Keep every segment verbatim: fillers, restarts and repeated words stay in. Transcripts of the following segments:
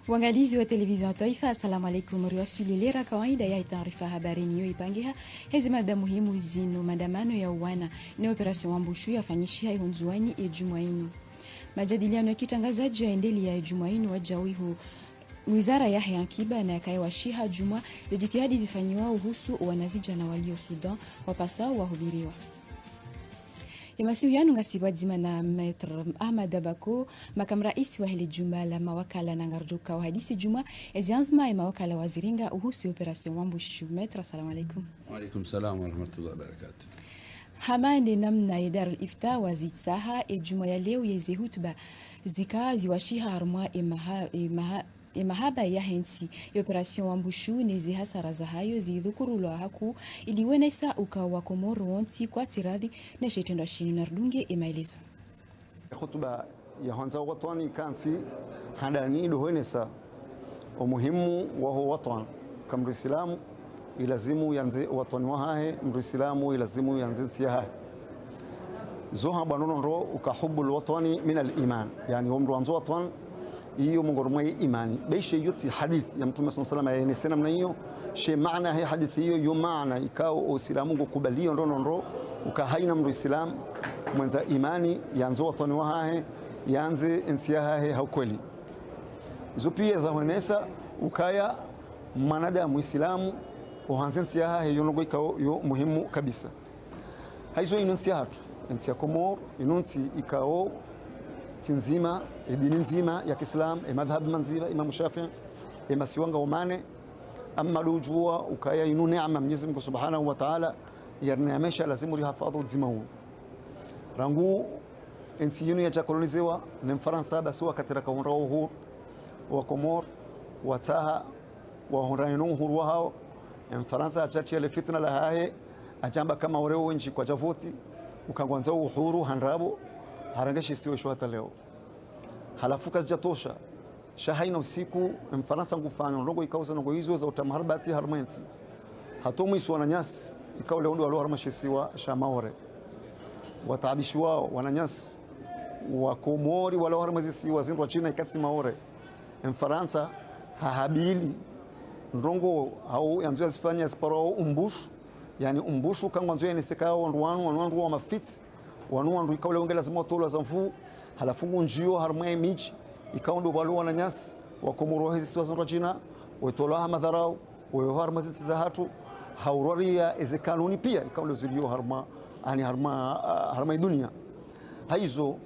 Wangalizi wa televizio ya twaifa, assalamu alaikum. Riwaswili lera kawaida ya taarifa habari niyo ipangiha hezi mada muhimu zinu. Madamano ya uwana ne operasio Wambushu yafanyishiha iho Ndzuwani ejumwa inu. Majadiliano ya kitrangazadji yaendelea ejumwa inu wajawihu wizara yahe ankiba na yakaya washiha jumwa ze jitihadi zifanyiwa uhusu wanazidjana walio Sudan wapasao wahubiriwa. Emasihu yanu ngasi pvwadzima na Maître Ahmad Abako, makamu raisi wahe le jumba la mawakala, na ngaridjo uka wahadisi jumwa ezi anzma ye mawakala wazirenga uhusu ye opération Wambushu. Maître, assalamu alaikum. Wa alaikum salam wa rahmatullahi wa barakatuh. Hama nde namna ye Darul Ifta wazitsaha, ejumwa ya leo yeze hutuba zika ziwashiha harumwa emaha, emaha, emahaba yahe ntsi, ye opération Wambushu neze hasara zahayo zidhukurulwa hakuu ili wenesa uka Wakomoro wontsi kwatsi radhi ne she itrendwa shinu. Naridunge emaelezo. Khutuba ya hwandza watwani kantsi handani ndo hwenesa omuhimu waho watwani. Ka mndru Isilamu ilazimu yandze watwani wahahe, mndru Isilamu ilazimu yandze ntsi yahahe. Zo hambwa nono ndro uka hubbul watwani minal iman. Yaani, wo mndru wandzo watwani, iyo mongoni mwa ye imani. Be ishe iyo tsi hadith ya Mtrume swalla Allahu alayhi wa sallam yayenese namna iyo. She maana he hadith iyo, yo maana ikao Usilamu ngukubalio ndro nono ndro, uka haina mndru Isilamu mwendza imani yandze watwani wahahe, yandze entsi yahahe ha ukweli. Zo pia zahwenesa ukaya mwanadamu Isilamu uhandze entsi yahahe, yo ndrongoo ikao yo muhimu kabisa. Haizo inu ntsi yahatru, entsi ya Komoro, inu ntsi ikao ntsi ndzima, edini ndzima ya Kiislamu, emadhhabi mandzima, Imamu Shafi'i, emasiwa ngao mane, amma ndo udjuwa ukaya inu neema Mwenyezi Mungu Subhanahu wa Ta'ala yarineemesha, lazimu rihafadhu udzima unu. Rangu entsi inu yaja kolonizewa ne Mfaransa, basi wakati raka hundra uhuru, Wakomoro watsaha wahundra inu uhuru wahao. Emfaransa haja hatria le fitna lahahe, hajamba ka Maore wendji kwaja voti, uka ngwandzo uhuru ha ndrabo, harenge she isiwa isho hata leo. Halafu kazija tosha, sha haina usiku, Emfaransa ngufanyo ndrongoo ikao ze ndrongoo izo za utrama harubati harumwa entsi. Hata omwiso wananyasi, ikao leo ndo walo harumwa she isiwa sha Maore. Wataabishiwao wananyasi Wakomori walo harumwa ze isiwa zindrwadjina ikatsi Maore. Emfaransa hahabili ndrongoo hau yandzo yazifanya ziparwao Umbushu. Yaani Umbushu ka ngwandzo yenese ka wandru wanu, wanu wandru wa mafitsi, wanu wandru ikao leo nge lazimu watolwa za nvuu, halafu ngunjio harumwa emidji, ikao ndo pvalo wananyasi Wakomoro wahe ze isiwa zindrwadjina, wetolwa ha madharau, weho harumwa ze ntsi zahatru, ha urwaria eze kanuni pia, ikao ndo zilio harumwa, yaani harumwa, ah, harumwa edunia. Haizo,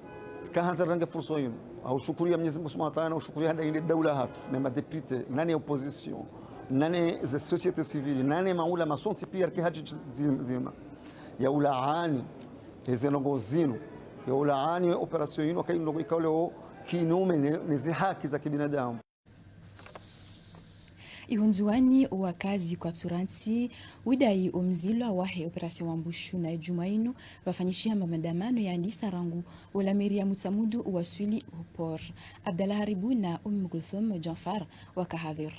kahandza range fursa inu, ha ushukuria Mwenyezi Mungu Subhanahu wa Ta'ala, na ushukuria handa inde daula yahatru, ne madéputé, na ne opposition, na ne ze société civile, na ne maulama, sontsi pia riki haji zi-, zima, ya ulaani eze ndrongoo zinu, ya ulaani opération inu, ka inu ndrongoo ikao leo kinyume ne, ne ze haki za kibinadamu. Iho Ndzuwani, wakazi kwatsu rantsi widai omzilwa wahe opération Wambushu, na ejumwa inu pvafanyishiha maandamano yaandisa rangu ola mairie ya Mutsamudu uwaswili ho port. Abdallah Haribu na Umm Kulthum Djanfar waka hadhir.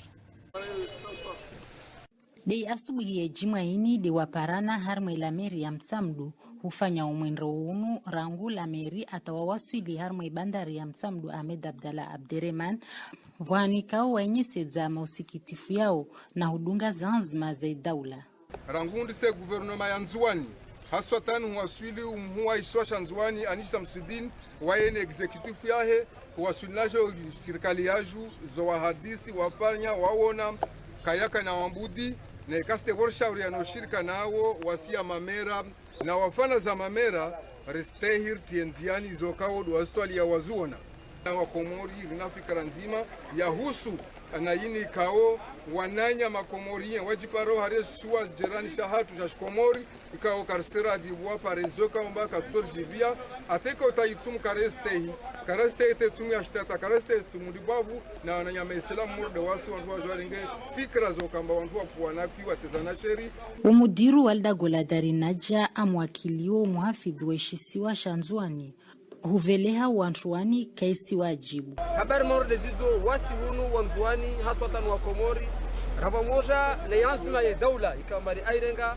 Nde asubuhi ye jimwa ini nde waparana harimwa la mairie ya Mutsamudu hufanya omwendro unu rangu la mairie hata wawaswili harimwa ibandari ya Mutsamudu Ahmed Abdallah Abderemane, pvwanikao waenyesedza mausikitifu yao na hudunga zanzima za idaula. Rangu ndise gouvernement ya Ndzuwani, haswatan huwaswili umhuu wa isiwa sha Ndzuwani, Anis Chamsidine, waye ne exécutif yahe, huwaswili najo sirikali yaju, zo wahadisi, wafanya, wawona, kayaka na wambudi, na ikasite pvo rishauriana no shirika nawo, wasiya mamera, na wafanya za mamera, ristehi ritie ndziani zo kao ndo wazitwaliya waziona. Na Wakomori rina fikira ndzima ya husu na ini kao wananya Makomori wajiparo hari isiwa jirani shahatru sha Shikomori, ikao karisera dibuwa parezo kaomba katsorijibia, hata ikao ta itsumu karestehi, karestehi te tsumu ya shitata, karestehi tsumu dibavu, na wananya Maislamu murde wasi wandru wajwarenge fikira zo kamba wandru wapuwana kwi watezana sheri. Umudiru wa lidago la Dari Nadja amwakilio muhafidhu we shisiwa sha Ndzuwani huveleha wantru wani kaisi wajibu. Habari morde zizo wasi wunu wa Ndzuwani, haswatan Wakomori, ra pvamoja ne yanzima ye daula, ikamba ri airenga,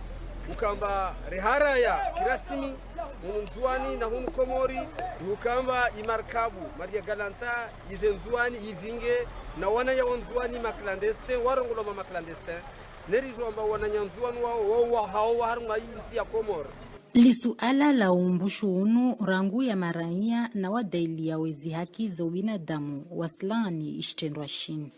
ukamba riharaya kirasimi, Hunu Ndzuwani na hunu Komori, ihukamba imarkabu Maria Galanta ije Ndzuwani ivinge na wananya wa Ndzuwani maclandestins, warongolwa ma maclandestins. Neri jwamba wananya Ndzuwani wao, wao, wahao wa harumwa intsi ya Komori. Lisuala la umbushu unu rangu ya maranya na wadaili ya wezi haki za ubinadamu wasilani ishitrendwa shini.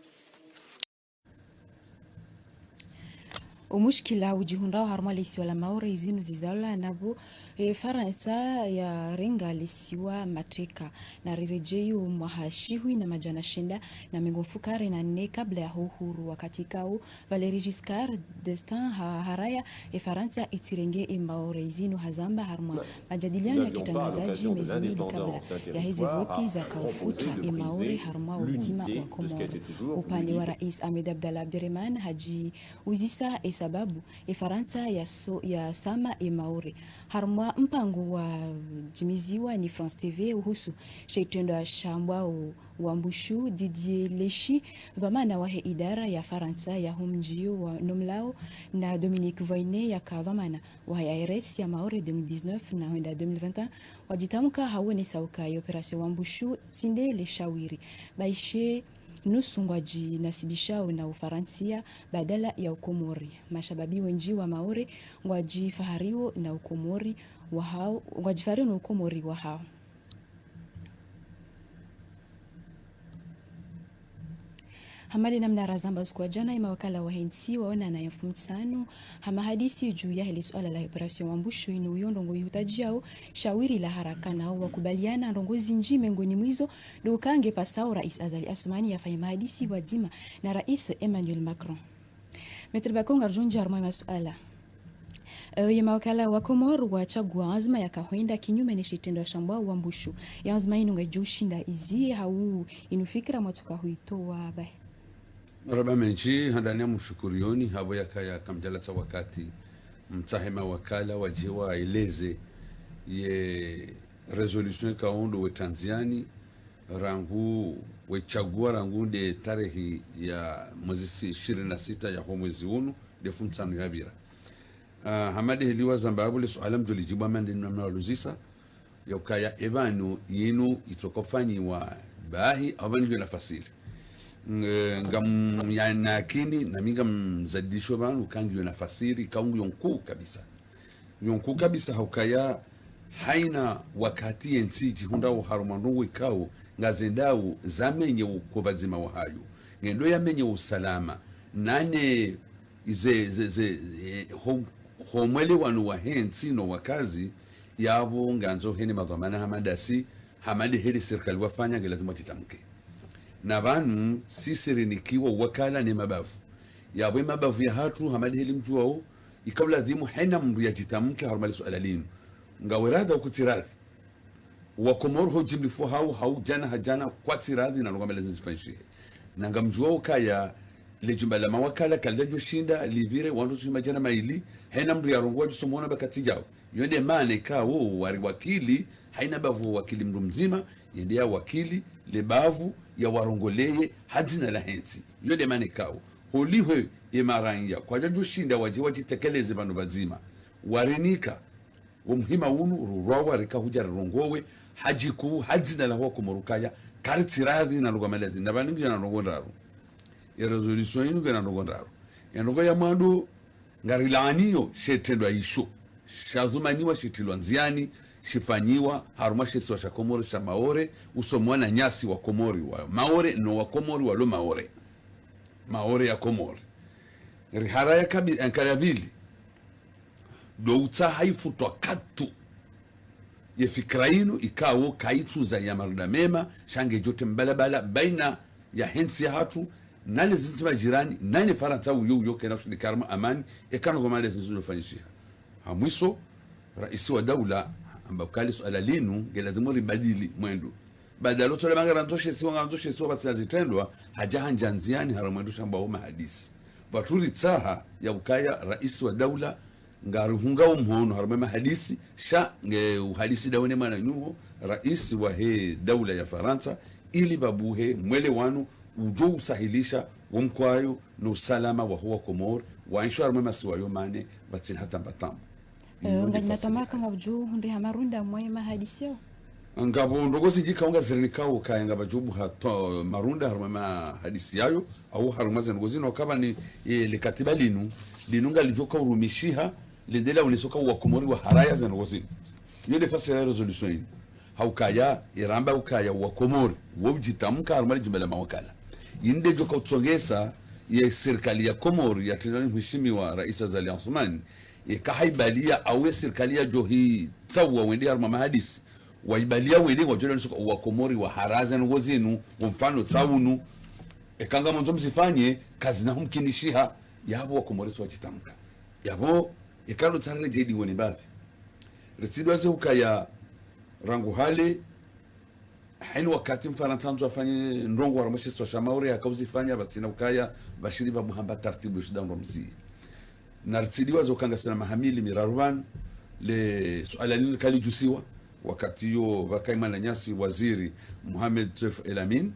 Umushkila ujihundrao harumwa lesiwa la Maore izinu zizalwa navo, e, Farantsa yarenga lesiwa mateka. Na rirejeyi umwaha shihwi na madjana shenda na mengo mfukare na nne kabla ya uhuru, wakati kao Valéry Giscard d'Estaing ha, haraya e Farantsa itsirenge e Maore. Izinu hazamba harumwa majadiliano ya kitrangazadji mezi mili kabla ya heze voti za kaufuta e Maore harumwa udzima wa Komori. Upande wa Rais Ahmed Abdallah Abderemane hajiuzisa e sababu e Farantsa ya so, ya sama e Maore. Harumwa mpango wa jimiziwa ni France T V uhusu she itrendwa shambwao Wambushu, Didier Leschi, dhwamana wahe idara ya Farantsa ya ho mdjio wa no mlao, na Dominique Voynet yaka dhwamana wahe A R S ya Maore deux mille dix-neuf na hwenda deux mille vingt et un, wajitamka ha uonesa uka ye opération Wambushu tsi nde le shawiri. Ba ishe nusu ngwajinasibishao na Ufarantsia badala ya Ukomori. Mashababi wendji wa Maore ngwajifahario na Ukomori wahao, ngwajifahario na Ukomori wahao. Hama de namna razamba usiku wa djana, ye mawakala wahe ntsi waonana ye mfumotsanu ha mahadisi juu yahe le suala la opération Wambushu inu. Iyo ndrongoo ihutajiao shawiri la haraka, nao wakubaliana ndrongoo zindji, mengoni mwa izo ndo uka ngepvasao Rais Azali Assoumani yafanye mahadisi pvwadzima na Rais Emmanuel Macron. Maître Baco, ngaridjo ndjia harumwa ye masuala. Eh, ye mawakala wa Komori watsagua anzima yaka hwenda kinyume ne she itrendwa shambwao Wambushu. Ye anzima inu ngayidjo ushinda iziye hau inu fikira mwatsoka huitowa bahi? Marahaba mendji, handani ya mshukurioni, hapvo yaka, yaka mdjalatsa wakati mtsahe mawakala waje waeleze ye résolution ikao ndo wetandziani, rangu wetsagua rangu nde tarehi ya mwezi si-, ishirini na sita ya ho mwezi unu, nde mfumotsanu yapvira. Ah, hama de heli wazamba hapvo le suala mdjo lijibu hama de namna waluzisa, ya ukaya epvanu yinu itsokofanyiwa bahi, hau pvanu ngiyo na fasiri. Nge-, ngam-, ya nakini, nami ngamzadisho pvanu, ka ngiyo na fasiri, ka ngiyo nkuu kabisa. Ngiyo nkuu kabisa ha ukaya haina wakati ye ntsi jihundrao harumwa ndrongoo ikao ngazendao zamenye uko pvadzima wahayo, ngendo yamenye usalama, nane ize, ze, ze, eh, ho, ho mwelewano wahe ntsi no wakazi, yapvo ngandzo hene madhwamana hama dasi, hama de heli sirikali wafanya, nge lazimu wajitamke. Na pvanu sisi rinikiwa wakala ne mabavu. Yapvo ye mabavu yahatru, hama de heli mdjuao, ikao lazimu haina mndru yajitamke harumwa le suala linu. Ngawe radhi hau kutsi radhi. Wakomori ho jimlifu hau, hau djana ha djana, kwatsi radhi na ndrongoo hama de zinu zifanyishihe. Na ngamdjuao ukaya le jumba la mawakala kalidjadjo shinda lipvire wandru sijui madjana mayili, haina mndru yarongoa djuso mwona ba katsi djao. Iyo nde maana ikao wari wakili, haina bavu wakili mndru mdzima, yende ya wakili le bavu ya warongoleye ha dzina lahe ntsi. Iyo nde maana ikao holiho ye maranya kwadjadjo shinda waje wajitekeleze pvanu pvadzima. Warinika wo muhima unu, rurwawa rika hudja rirongowe ha jikuu, ha dzina la Wakomori ukaya karitsi radhi na ndrongoo hama de zinu. Na pvanu ngiyo na ndrongoo ndraru. Ye résolution inu ngiyo na ndrongoo ndraru. Ye ndrongoo ya mwando, ngarilaaniyo she itrendwa isho shadhumaniwa shitrilwa ndziani, shifanyiwa harumwa she isiwa sha Komori sha Maore, uso mwa wananyasi wa Komori wa Maore, no Wakomori walo Maore. Maore ya Komori. Riharaya kabi-, eh, kaya pvili, ndo utsaha ifutwa katu ye fikira inu ikao kaitsuza ya marida mema, sha ngedjo tre mbalabala baina yahe ntsi yahatru nane zintsi majirani, nane Farantsa uyo uyo kena ushiriki harumwa amani, eka ndrongoo hama de zinu zifanyishiha. Ha mwiso, raisi wa daula hamba ukaya le suala linu nge lazimu ribadili mwendo. Badala utsola ba ngarandzo she isiwa, ngarandzo she isiwa, pvatsina zitrendwa, haja handja ndziani harumwa mwendo shambwao mahadisi. Pvatsu ritsaha ya ukaya raisi wa daula ngarihungao mhono harumwa ye mahadisi, sha nge uhadisi dawe ne mwananyaho, raisi wahe daula ya Farantsa, ili babuhe mwelewano udjo usahilisha wo mkwayo no usalama waho Wakomori, waenshio harumwa ye masiwa yo mane, pvatsina hata mba taabu. Inu nde fasiri yayo. Ngapvo ndrongoo zindji ikao ngazirinikawo ukaya ngapvadjo buha marunda harumwa mahadisi yayo, au harumwa ze ndrongoo zinu, ukaya ni, eh, le katiba linu, linu ngalidjo ka urumishiha, lende laonesa uka Wakomori waharaya ze ndrongoo zinu. Iyo nde fasiri ya résolution inu. Haukaya, iramba ukaya Wakomori, wo udjitamka harumwa le djumba la mawakala. Inde djo ka utsongesa ye sirikali ya Komori, yatrendwa ni mheshimiwa Rais Azali Assoumani, eka haibaliya, au ye sirikali yadjo hitsaua wende harumwa mahadisi, waibaliya wende wadjo laonesa uka Wakomori waharaya ze ndrongoo zinu, wo mfano tsaunu. Eka ngamwandzo mzifanye, kazina humkinishiha, yapvo Wakomori tsi wadjitamka. Yapvo, eka ndo tsarere djedi woni mbapvi. Ritsidjuwa ze ukaya rangu hale, hayina wakati Mfarantsa handzo afanye ndrongoo harumwa she isiwa sha Maore, haka uzifanya, pvatsina ukaya, pvashili pvabuha mba taratibu yo shinda ndo mziye. Na ritsidjuwa zo uka ngasina maha mili miraru pvanu, le suala linu kalidjusiwa, wakati yo pvakayi mwananyasi waziri Mohamed Soef El Amine,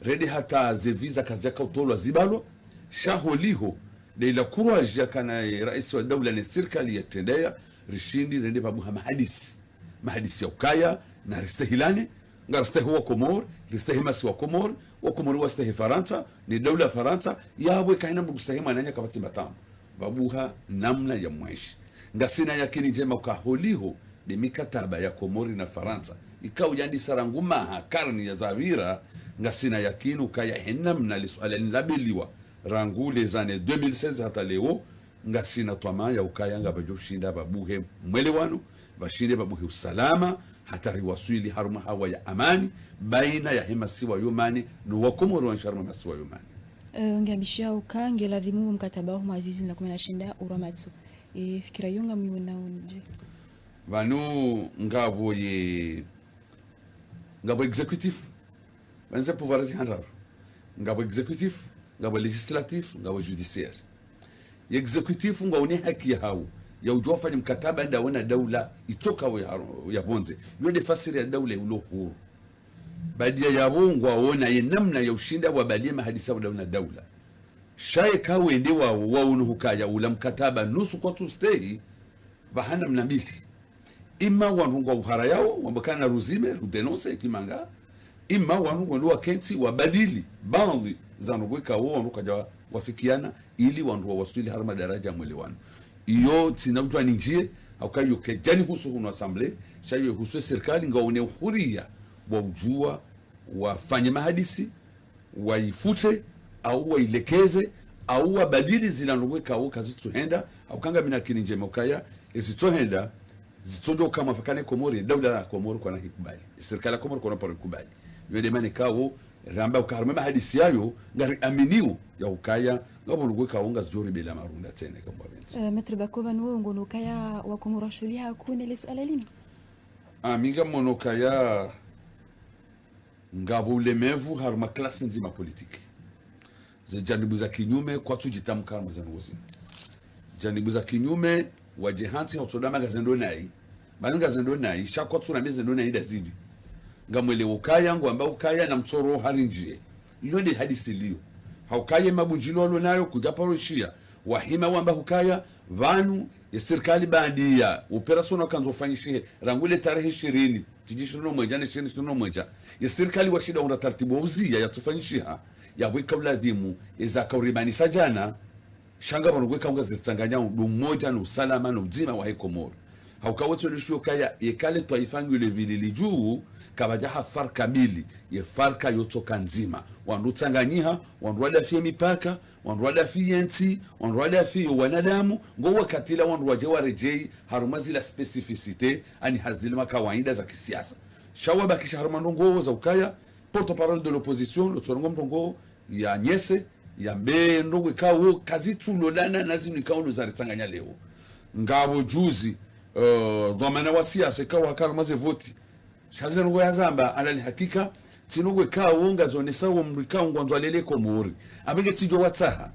rende hata ze visa kazidjaka utolwa zibalwa, sha holiho, nde ila courage yakana ye rais wa daula ne sirikali yatrendeya, rishindi rende pvabuha mahadisi. Mahadisi ya ukaya, na ristehilane, ngaristehi Wakomori, ristehi masiwa Komori, Wakomori wastehi Farantsa, ne daula ya Farantsa, yapvo eka hayina mndru kustehi mwananya kapvatsi mba taabu. Pvabuha namna ya mwenshi. Ngasina yakini ndjema uka holiho, nde mikataba ya Komori na Farantsa, ikao yandisa rangu maha karne ya zapvira, ngasina yakini ukaya he namna le suala linu labeliwa, rangu les années deux mille seize hata leo, ngasina twamaya ukaya ngapvadjo shinda pvabuhe mwelewano, pvashinde pvabuhe usalama, hata riwaswili harumwa hawa ya amani, bayina yahe masiwa yo mane, no Wakomori waenshi harumwa masiwa yo mane. Eh, ngamishia uka nge ladhimu mkataba wa mwaha zihwi zili na kume na shenda urwa matso. Eh, fikira yo ngamwionao ndje? Pvanu ngapvo ye, ngapvo exécutif. Pvanu ze pouvoir zi handraru. Ngapvo exécutif, ngapvo législatif, ngapvo judiciaire. Ye exécutif ngwaone haki yahawo, ya udjo wafanya mkataba ndawo na daula itsoka ya, ya pvondze. Yo nde fasiri ya daula ya ulo huru. Baada yapvo ngwaona ye namna ya ushinda wabaliye mahadisi yawo daula na daula. Sha eka wende wawo, wawo no hukaya ula mkataba nusu kwatsu ustehi, pvahana namna mbili. Ima wandru ngwauharayao, wamba kana ruzime, rudénoncer, kimanga. Ima wandru ngwendo wakentsi, wabadili, baadhwi, za ndrongoo ikao, wandru kwadja wafikiana, ili wandru wawaswili harumwa daraja ya mwelewano. Iyo, tsina udjuwa nindjiye, hauka iyo kayidjani husu hunu assemblée, sha iyo husu ye sirikali, ngwaone uhuriya, wa udjuwa, wafanye mahadisi, waifute, au wailekeze, au wabadili zila ndrongoo ikao kazitsuhenda, hauka ngamina yakini ndjema ukaya, ezitsohenda, zitsodjo uka mwafakane Komori, daula ya Komori kwana hikubali. Sirikali ya Komori kwana paro hikubali. Yo nde mana ikao, ramba uka harumwa mahadisi yayo, ngariaminio ya ukaya, ngapvo ndrongoo ikao ngazidjo ribela marunda tsena kamba pvendzi. Eh, Maître Bakoba, nuwe ngono ukaya Wakomori washuhuliha kune le suala linu? Ah, mi ngamono ukaya, ngapvo ulemevu harumwa classe ndzima politique. Ze janibu za kinyume, kwatsu djitamka harumwa ze ndrongoo zinu. Janibu za kinyume, wadje hantsi hautsodama ngazendo nayi. Bani ngazendo nayi, sha kwatsu rambia zendo nayi nda zipvi. Ngamwelewo ukaya, ngwamba ukaya na mtsoro hari ndjiye. Iyo nde hadisi liyo. Hauka ye mabundjilio walo nayo, kudja paro ishiya. Wahima wamba ukaya, pvanu, ye sirikali baanda ya, opération wakandzo ufanyishihe, rangu le tarehi ishirini, tiji ishirini no mwedja, ne ishirini, ishirini no mwedja. Ye sirikali washinda unda taratibu wa uziya yatsufanyishiha, yapvo ika uladhimu, eza kaurimanisa djana, sha ngapvo ndrongoo ikao ngazitsanganya udu mwedja no usalama no udzima wahe Komori. Hauka wetsu wele shiyo ukaya, yeka le twaifa ngilo pvili lidju, kapvadja ha farka mbili, ye farka yotsoka ndzima. Wandru utsanganyiha, wandru wadafiye mipaka, wandru wadafiye ntsi, wandru wadafiye wanadamu, ngo wakati ula wandru wadje waredjeyi harumwa zila spécificités, ani hazili makawaida za kisiasa. Sha wabakisha harumwa ndrongoo za ukaya, porte-parole de l'opposition, lo tsorongoa mrongoo ya nyese, yambe ndrongoo ikao kazitsulolana na zinu ikao ndo zaritsanganya leo. Ngapvo juzi, eh, dhwamana wa siasa ikao haka harumwa ze voti, sha ze ndrongoo yazamba, ala li hakika, tsi ndrongoo ikao ngazionesao mndru ikao ngwandzo alele Komori. Apvo nge tsidjo watsaha,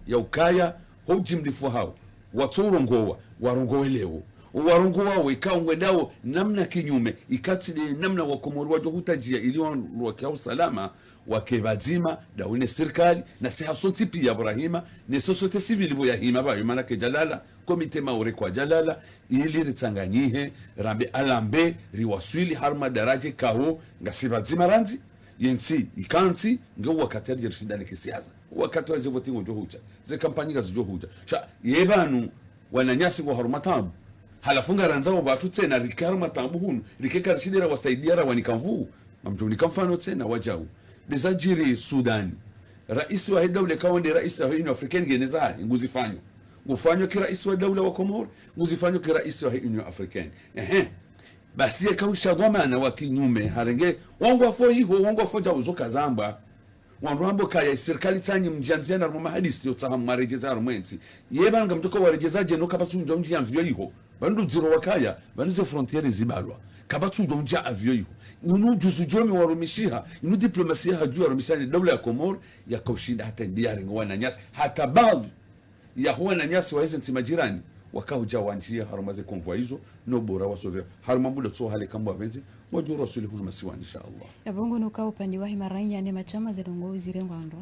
ya ukaya, ho ujimlifu hawo, watso urongowa, warongowe leo. Owarongowawo ikao ngwendao namna kinyume, ikatsi nde namna wakomori wadjo hutadjia ili wandru wake ha usalama, wake pvadzima, dawe ne sirikali, na si hasontsi pia pvo rahima, ne société civile pvo yahima pvayo, mana kedjalala, comité Maore kwadjalala, ili ritsanganyihe, rambe alambe, riwaswili harumwa daradja ikao, ngasi pvadzima randzi, yentsi, ikantsi, nge wakati yaridje rishindane kisiasa. Wakati wa ze voti ngudjo hudja, ze kampanyi ngazidjo hudja. Sha, ye pvanu, wananyasi ngwao harumwa taabu. Halafu ngarandzao pvatsu tsena rike harumwa taabu hunu, rike karishindi rawasaidia rawanika nvuu. Ngamdjo nika mfano tsena wadjau. Ndeza djiri Sudani. Raisi wahe daula ikao nde raisi wahe Union Africaine ngena zahe, nguzifanyo. Ngufanyo ki raisi wa daula wa Komori, nguzifanyo ki raisi wahe Union Africaine. Ehe. Basi yeka usha dhwamana wa kinyume, harenge, wangwafo iho, wangwafo djau zo kazamba. Wandru wambo kaya, sirikali tsanyi mdjiandzia na harumwa mahadisi yotsaha mwaredjeza harumwa entsi. Ye pvanu ngamdjo ka waredjeza dje no kapvatsi undja undjia mvio iho. Pvanu ndo dziro wakaya, pvanu ze frontières zibalwa. Kapvatsi undja undjia avio iho. Inu ujuzi djome warumishiha, inu diplomasia hadju yarumishiha ne daula ya Komori, yaka ushinda hata ndi yarenge wananyasi, hata baadhwi yaho wananyasi wa eze ntsi majirani, waka udja wandjia harumwa ze convois izo, no bora wasovea. Harumwa muda tso hale kamwe wapvendze, wadjo waswili hunu masiwani, insha Allah. Yapvo ngo nuka upande wahe maraiya ne mashama ze ndrongoo zirengwa ndro.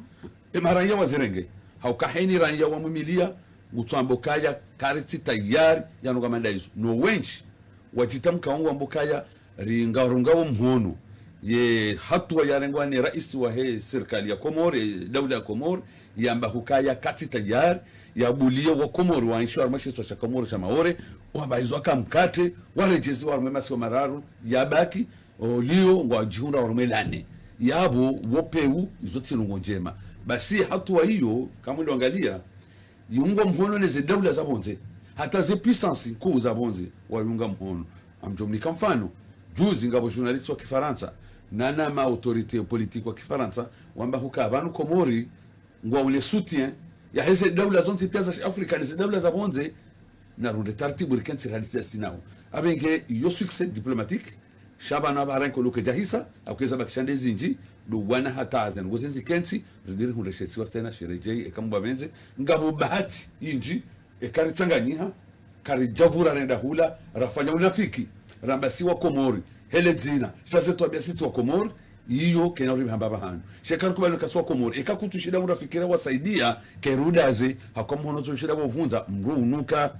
E maraiya wazirenge, hauka heni raiya wa mwimilia, ngutso amba ukaya karitsi tayari, ya nunga manda izo. No wendji, wadjita mkaongo amba ukaya, ringa runga wo mhono. Ye hatua yarengwa ne raisi wahe sirikali ya Komori, daula ya Komori, yamba hukaya katsi tayari, yabulie wakomori waenshio harumwa she isiwa sha Komori sha Maore, wamba izo aka mkate, waredjeziwa harumwa masiwa mararu, yabaki, oliyo, ngwadjihundra harumwa lane. Yapvo, wo peu, izo tsi ndrongoo ndjema. Basi, hatua iyo, kamwe ndo angalia, yiungwa mhono ne ze daula za pvondze, hata ze puissance nkuu za pvondze, wayiunga mhono. Ngamdjo mnika mfano, juzi ngapvo journaliste wa kifaransa, nana ma autorité politique wa kifaransa, wamba huka pvanu Komori, ngwaone soutien, yahe ze daula zontsi pia za Afrika, ne ze daula za pvondze, na runde taratibu rikentsi rihadisi ya sinao. Apvenge yo succès diplomatique, sha pvanu apva renko luke djahisa, aukeza bakisha nde zindji, ndo wana hata ze ndrongoo zindji zikentsi, ridiri hundre she isiwa tsena, shiredjei, eka Mungu apvendze, ngapvo bahati, indji, eka ritsanganyiha, karidjavura renda hula, rafanya unafiki, ramba si wa Komori, hele dzina, sha ze twabia si tsi wa Komori, iyo kena uri hamba pvahanu. Sha eka rikubali ka si wa Komori, eka kutsu shinda murafikira wasaidia, kerudaze, hauka mhono tsu shinda wavundza, mdru unuka.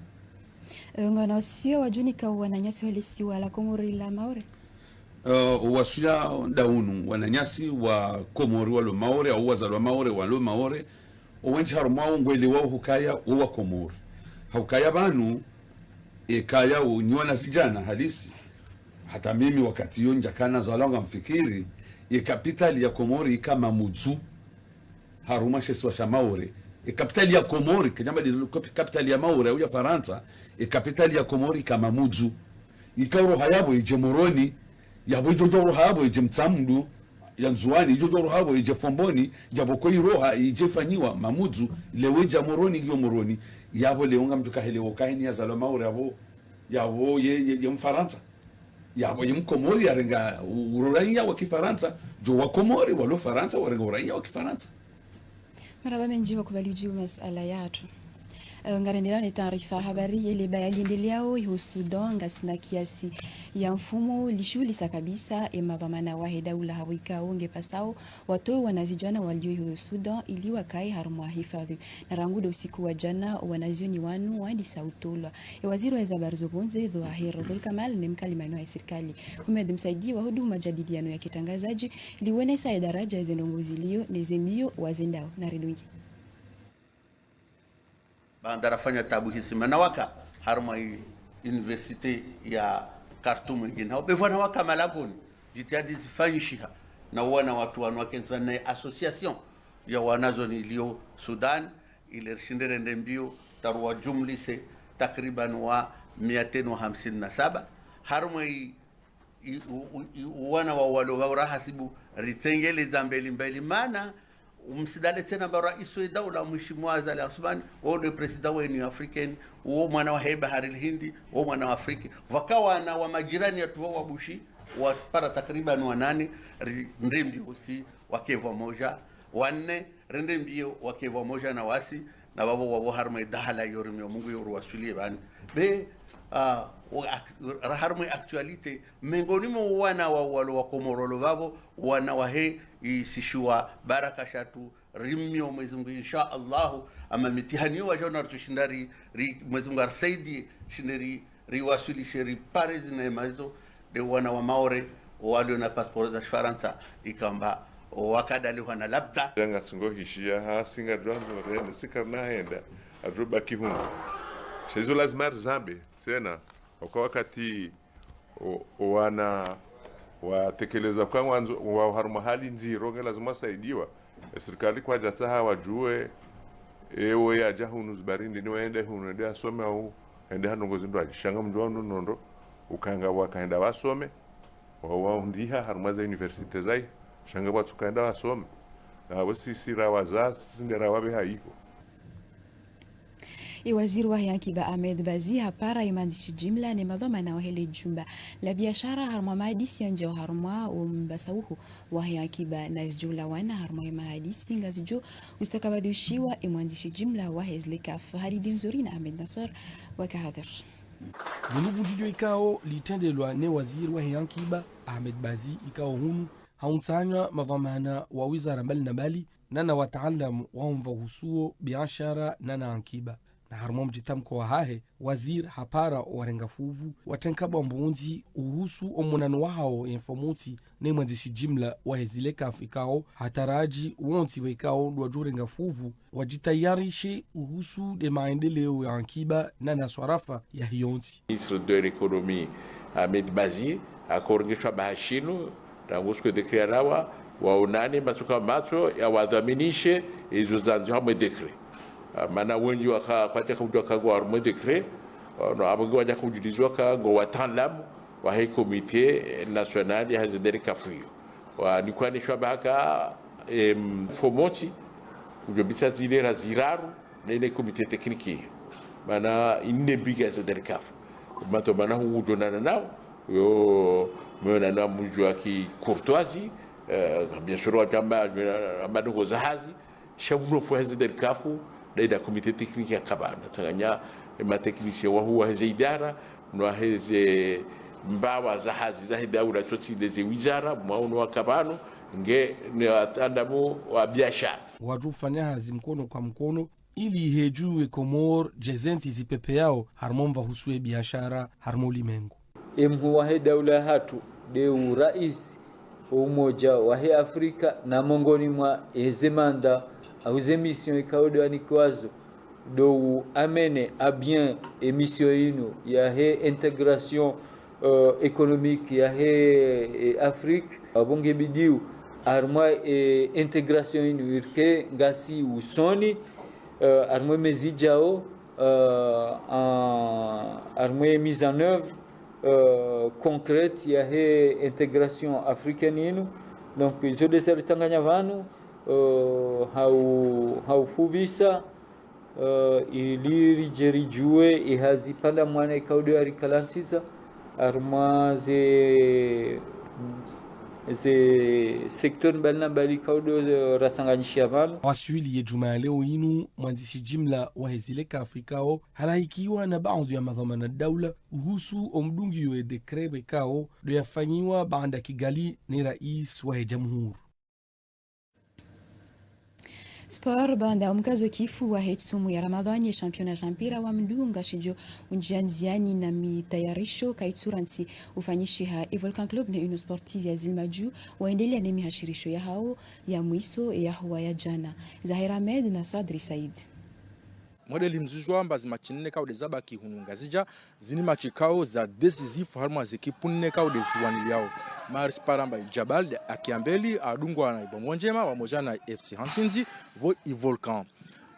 Eh, ngwana wasio wadjunika wananyasi wale siwa la Komori la Maore. Eh, waswia ndaunu, wananyasi wa Komori walo Maore, au wazalwa Maore, walo Maore, owendji harumwa wo ngwelewao hukaya wo wa Komori. Haukaya pvanu, ekaya wo nyi wanazidjana halisi. Hata mimi wakati iyo ndjakana zalwa ngamfikiri, ye kapitali ya Komori ika Mamudzu, harumwa she isiwa sha Maore. E kapitali ya Komori, kanyama di kapi-, kapitali ya Maore, au ya Farantsa, e kapitali ya Komori ika Mamudzu. Ika uroha yapvo idje Moroni, yapvo idjo djo uroha yapvo idje Mtsamdu, ya Ndzuwani, idjo djo uroha yapvo idje Fomboni, yapvo ko iroha idje ifanyiwa Mamudzu, leo idja Moroni, iyo Moroni, yapvo leo ngamdjo kahelewo kahini yazalwa Maore yapvo, yapvo ye, ye, ye Mfarantsa. Yapvo ye Mkomori yarenga u-, uraiya wa Kifarantsa, djo wa Komori, walo Farantsa, warenga uraiya wa Kifarantsa. Marahaba mendji wakubali ujibu masuala yatru. Eh, ngarendelea ne taarifa habari, ye leba yalindeleao iho Sudan, ngasina kiasi ya mfumo, lishuhulisa kabisa, ema pvamana wahe daula hapvo ikao ngepasao, watowe wanazidjana walio iho Sudan, ili wakaye harumwa hifadhwi. Na rangu ndo usiku wa djana, wanazioni wanu wandisa utolwa. E waziri wa ze habari zo pvondze, Dhwahir Dhulkamal, ne mkalimani wahe sirikali, Humed Msaidie, wahudu majadiliano ya kitrangazadji, liwonesa ye daradja ze ndrongoo zilio, ne ze mbio wazendao, na ridungi. Baanda rafanya tabu hisima na waka, harumwa i université ya Khartoum ingine. Hau pvepvo na waka malagoni, jitihadi zifanyishiha, na wana watru wanu wakentsi na association ya wanazioni ilio Sudan, ile rishinde rende mbio, taruwa jumlise takriban wa mia tano hamsini na saba. Harumwa i, i, u, u, i, wana wa walo wa urahasibu, ritsengeleza mbeli mbeli, mana, umsidale tsena ba raisi we daula, Mheshimiwa Azali Assoumani, wo nde président wa Union Africaine, wo mwana wa heba Bahari Hindi, wo mwana wa Afrika. Pvwaka wana wa majirani yatru wa Wabushi, wapara takriban wanane, ri, ndrembi usi, wake pvwamoja, wanne, rende mbio wake pvwamoja na wasi, Na vavo wavo harumwa idahala iyo rimio Mungu iyo ruwaswiliye vani. Be, ah, wa-, ak-, ra-, harumwa actualité, mengoni mo wana wa walo wa Komoro lo vavo, wana wahe isishiwa baraka shatu, rimio Mwezi Mungu, insha Allahu, ama mitihani yo wajao na ritsushinda ri, ri, Mwezi Mungu arisaidie, shinde ri, riwaswilishe ripare zina emazo, de wana wa Maore, walio na pasiporo za Shifarantsa, ikamba, wakadalihwa na labda. Yanga tsingo hishiya ha, singa djwandzo rende, sika rina henda, adjo baki hunu. Sha izo lazima rizambe, tsena, oka wakati o, o wana watekeleza kwa ngwandzo, wa harumwa hali ndziro, nge lazima wasaidiwa. E sirikali kwadjatsaha wadjuwe, ewe yadja hunu Zubarindi, ni wende hunu, ende asome au, ende ha ndrongoo zindru adji. Sha ngamdjuwa unu nondo, ukanga wakaenda wasome, wa, waundiha harumwa za université zai, sha nga watsukaenda wasome. Na avo sisi ra wazazi, sisi nde ra wapve haiko. Ye waziri wahe ankiba Ahmed Bazi hapara ye mwandzishi jimla ne madhwamana wahe le jumba la biashara harumwa mahadisi yandjao harumwa wo mbasauho wahe ankiba na zidjo ulawana harumwa ye mahadisi ngazidjo ustakabadhishiwa ye mwandzishi jimla wahe zile CAF. Halidi Nzuri na Ahmed Nassor waka hadhir. Vunu vundjidjo ikao litrendelwa ne waziri wahe ankiba Ahmed Bazi ikao hunu hauntsanya madhwamana wa wizara mbali na mbali, nana wataalamu wa umva uhusuo biashara nana ankiba. Na harumwa mdjitamko wahahe, waziri hapara warenga fuvu, watrenka bwambundzi uhusu omonano wahao ye mfomontsi ne mwandzishi jimla wahe zile CAF ikao, hataraji wontsi wekao ndo wadjo renga fuvu, wadjitayarishe uhusu de maendeleo ya ankiba nana swarafa ya hiyontsi. Ministre de l'économie, Ahmed Bazi, akorengeshwa bahashinu, rangu siku décret yalawa, waonane matso kwa matso, yawadhaminishe, izo zandzo hamwe décret. Ah, mana wendji waka, kwadjaka udjuwa ka ngo harumwa décret, ah, no, avo nge wadjaka udjulizwa ka ngo wataalamu, wahe comité national ya hazi deri CAF iyo. Wanikwanishwa bahaka, em, mfomontsi, udjo bisa zile ra ziraru, nene comité technique. Mana ine mbiga zo deri CAF. Mato mana hu udjo nana nao, yo, mwe nana mdjuwa ki courtoisie, eh, bien sûr, wadjamba, amba ndrongoo za hazi, sha mno fo hazi deri CAF, daida comité technique ya kabana. Tsanganya, ema technicien wahu wa heze idara, no heze mbawa za hazi, za he daula tsotsi ndeze wizara, mwaono wa kabano, nge ne watandamu wa biashara. Wadjo ufanya hazi mkono kwa mkono, ili ihedjuwe Komor, djezentsi zipepeyao, harumwa mva uhusu ye biashara, harumwa ulimengu. Emhuu wahe daula yahatru, de u rais, o umoja wahe Afrika, na mongoni mwa eze manda, au ze mission ikao de wanikwazo, do u amener à bien e mission inu, yahe intégration, euh, économique, yahe, eh, Afrique, avo nge bidiu, harumwa, eh, intégration inu, irike ngasi usoni, euh, harumwa mezi djao, euh, en, harumwa mise en œuvre, euh, concrète yahe intégration africaine inu. Donc, izo de sa ritsanganya vanu, euh, hau, hau fuvisa, euh, ili ridje ridjuwe, ihazi pvanda mwana ikao de arikalantsiza, harumwa ze, ze secteur mbali na mbali ikao de, euh, rasanganyishiya vanu. Waswili ye djumwa ya leo inu, mwandzishi jimla wahe zile CAF ikao, halahikiwa na baadhwi ya madhwamana daula, uhusu omdungiyo ye décret wekao, do yafanyiwa baanda Kigali ne rais wahe jamhuri. Sport, baanda omkazo kifu wahe tsumu ya Ramadhani ye championnat sha mpira wa mndru ngashidjo undjia ndziani na mitayarisho kaitsurantsi ufanyishiha. E Volcan Club ne Union Sportive ya Zilimadju waendelea ne mihashirisho yahao ya mwiso yahuwa ya jana. Zahir Ahmed na Sadri Said. Mwedeli mzuzwa amba zi match nne kao de zabaki hunu Ngazidja, zini match kao za décisif harumwa ze ekipu nne kao de ziwaniliao. Maris Paramba Jabal de Akiambeli, adungwa na Ibombo Njema, wamoja na F C Hantsinzi, vo i Volcan.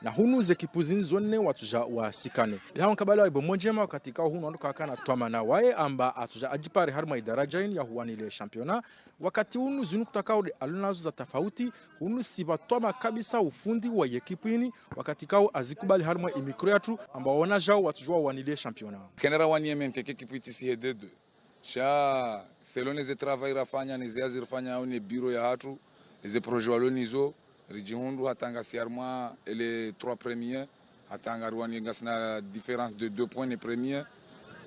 Na hunu ze ekipu zini zo nne watsuja wasikane. Yao nkabala wa Ibombo Njema wakati kao hunu wandru kakana twamana waye amba atsuja ajipare harumwa idaraja ini ya huwanile championnat, wakati unu zinu kutakao de alunazo za tafauti, unu sipvatwama kabisa ufundi wa yekipu ini, wakati kao azikubali harumwa imikro yatru, amba wona jao watsujua wanile championnat. Kenera waniye mente ke ekipu itsi si he D deux. Sha, selon ne ze travail rafanya, ne ze hazi rifanya, au ne biro yahatru, ne ze projet walo nizo, rijihundru hata ngasi harumwa ele trois premiers, Hata ngariwani ngasina différence de deux points ne premier.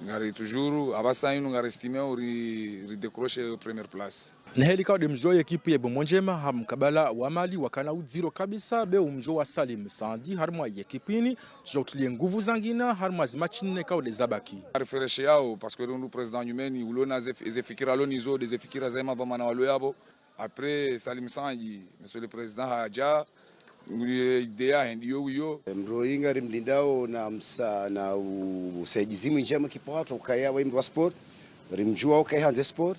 Ngari toujours, apvasa inu ngari estimé uri, uri décrocher première place. Na heli kao de mdjo ye ekipu ye Bombo Ndjema ha mkabala wa mali wakana udziro kabisa be umdjo wa Salim Sandi harumwa ye ekipu ini, tsuja utilie nguvu zangina harumwa zimatshi nne kao de zabaki. Refresh yao, parce que le président nyumeni, ulona ze, ze fikira lonizo, de ze fikira za madhwamana walo yapvo. Après, Salim Sandi, monsieur le président, hadja, nguli idée yahe ndiyo iyo. Mdru inga rimlindao na msa, na u-, usaidizi mwindji ama kipato ukaya wa mdru wa sport, rimdjua ukaya handze sport,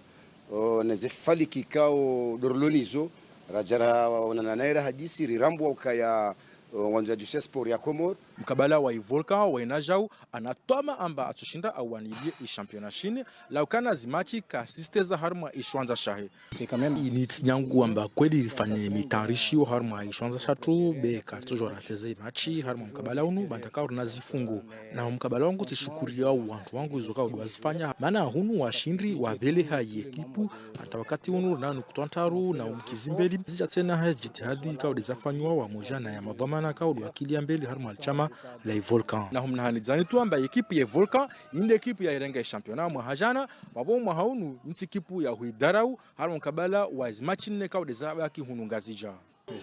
o, na ze fikira kao de lonizo, radja raonana naye rahadisi, rirambua ukaya, o, wandzo yadjuse sport ya Komori. Mkabala wa i Volcan, wa ina djau, ana twama amba atsushinda awanilie i championnat shini, laukana zimatshi kazitsi tezwa harumwa i shiwandza shahe. Ini tsi nyangu amba kweli rifanye mitayarisho harumwa i shiwandza shatru, be karitsuja rateze matshi harumwa mkabala unu, banda kao rina zifungo. Na mkabala wangu tsishukuriya wandru wangu izo kao de wazifanya. Mana hunu washindri wapveleha ye ekipu, hata wakati unu rina nukutwa ntraru na umkizi mbeli. Zija tsena ha zi jitihadi kao de zafanywa wamoja na ya madhwamana kao de wakilia mbeli harumwa li shama la i Volcan. Na humna hanidzani tu amba ye ekipu ya i Volcan, inde ekipu ya irenga i championnat mwaha jana, wapvo mwaha unu, intsi ekipu ya huidarau, harumwa mkabala wa zimatshi nne kao de zabaki hunu Ngazidja.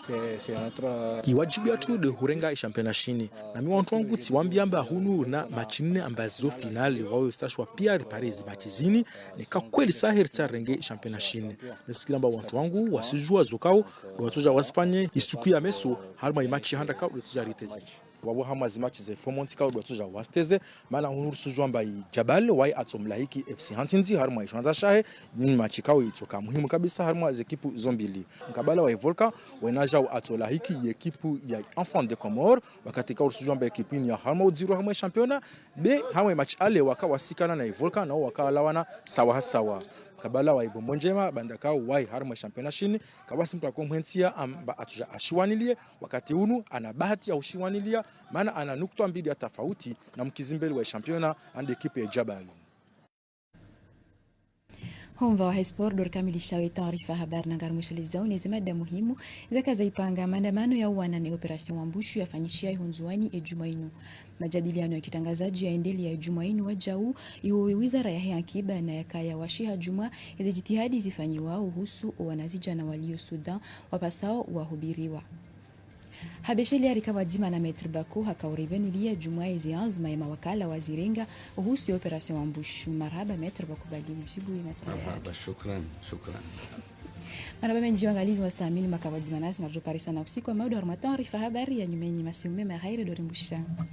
C'est, c'est notre... I wadjibu yatru de hurenga i championnat shini. Na mi wandru wangu tsiwambia amba hunu na matshi nne amba zo finale, wawe stashwa pia ripare zimatshi zini, neka kweli sahe ritsarenge i championnat shini. Nesikira amba wandru wangu wasijua zo kao de watsuja wazifanye i suku ya meso, harumwa i matshi handa kao de watsuja riteze. Wapvo harumwa zimatshi ze fomonti kao de watsuja waziteze, mana hunu ritsujua amba i Jabal, waye atsomlahiki F C Hantsindzi, harumwa i shiwandza shahe, ni matshi kao itsoka muhimu kabisa harumwa ze ekipu zo mbili. Mkabala wa i Volcan, wa ina djau atsolahiki ye ekipu ya Enfants des Comores, wakati kao ritsujua amba ekipu ini ya harumwa udziro harumwa i championnat, be harumwa i matshi ale waka wasikana na i Volcan, nao waka walawana sawa ha sawa. Mkabala wa i Bombo Ndjema, banda kao wayi harumwa i championnat shini, kawasi mdru ako mhentsia amba atsuja ashiwanilie, wakati unu ana bahati ya ushiwanilia, mana ana nukutwa mbili ya tafauti na mkizi mbeli wa i championnat ande ekipu ya Jabal. Homva wa he sport de rikamilisha we taarifa habari na ngarimweshelezao ne ze mada muhimu zaka zaipanga. Maandamano ya uwana ne opération Wambushu yafanyishiha iho Ndzuwani e djumwa inu. Majadiliano ya kitrangazadji yaendelea e djumwa inu wadjau, iho wizara ya he ankiba na yakaya washiha djumwa, eze jitihadi zifanyiwa uhusu o wanazidjana walio Sudan wapasao wahubiriwa. Habesheli arika pvwadzima na Maître Bako, haka urivenulia djumwa eze anzma ye mawakala wazirenga uhusu ye opération Wambushu. Marahaba Maître Bako badi ujibu ye maswala yatru. Marahaba, shukran, shukran. Marahaba mendji wangalizi wastaamili maka pvwadzima nasi, ngarudjo parisa na usiku wa maudu harumwa taarifa habari ya nyumeni. Masihu mema, hairi de rimbushia.